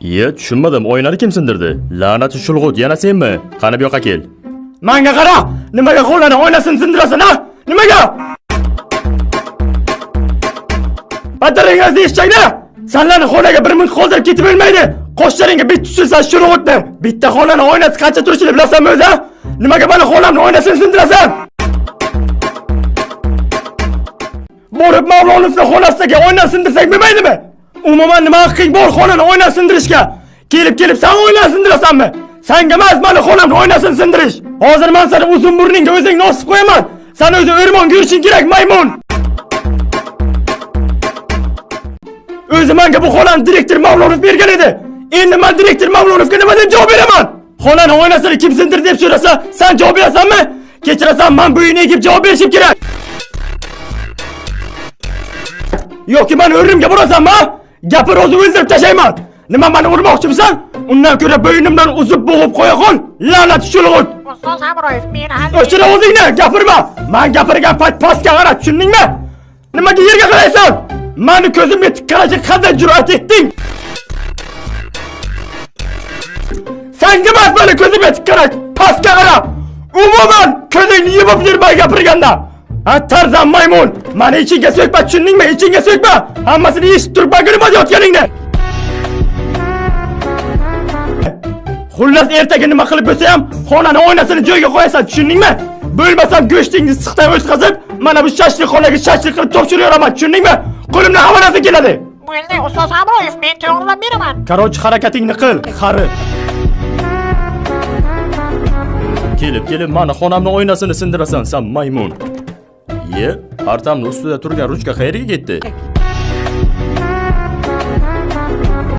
Iye, tushunmadim. Oynani kim sindirdi? La'nati shulg'ut, yana senmi? Qani bu yoqqa kel. Manga qara! Nimaga xonani oynasini sindirasan, ha? Nimaga? Pataringizni eshakni! Sanlarni xonaga bir minut qoldirib ketib bo'lmaydi. Qoshlaringga bitta tushirsan shulg'utni. Bitta xonani oynasi qancha turishini bilasanmi o'zi? Ha? Nimaga mani xonamni oynasini sindirasan? Borib Mavlonovni xonasidagi oynani sindirsang bo'lmaydimi? Umuman nima haqqing bor xonani oynasini sindirishga? Kelib-kelib san oynani sindirasanmi? Sanga emas, mani xonamni oynasini sindirish. Hozir men seni uzun burningga o'zingni osib qo'yaman. San o'zi o'rmonga yurishing kerak, maymun. O'zi menga bu xonani direktor Mavlonov bergan edi. Endi men direktor Mavlonovga nima deb javob beraman? Xonani oynasini kim sindirdi deb so'rasa, san javob berasanmi? Kechirasan, men bu uyni egib javob berishim kerak. Yoki mani o'rnimga borasanmi? Gapir, o'zi o'ldirib tashlayman. Nima mani urmoqchimisan? Undan ko'ra bo'ynimdan uzib bo'g'ib qo'ya qol. La'nat shulg'ut. Ustoz Hamroyev, men hali O'chir o'zingni, gapirma. Men gapirgan payt pastga qara, tushundingmi? Nimaga yerga qaraysan? Mani ko'zimga tik qarashga qanday jur'at etding? Sanga emas, mani ko'zimga tik qarash, pastga qara. Umuman ko'zingni yumib yurma gapirganda. Ha, tarzan maymun, mani ichingga so'kma, tushundingmi? Ichingga so'kma. Hammasini eshitib turibman nima deyotganingni. Xullas, ertaga nima qilib bo'lsa ham xonani oynasini joyiga qo'yasan, tushundingmi? Bo'lmasam go'shtingni siqdan o'tkazib, mana bu shashlik xonaga shashlik qilib topshirib, tushundingmi? Qo'limdan hamma narsa keladi. Bo'ldi, Ustoz Hamroyev, men to'g'rilab beraman. Короче, harakatingni qil, xari. Kelib-kelib mani xonamni oynasini sindirasan, san maymun. Iye, partamni ustida turgan ruchka qayerga ketdi?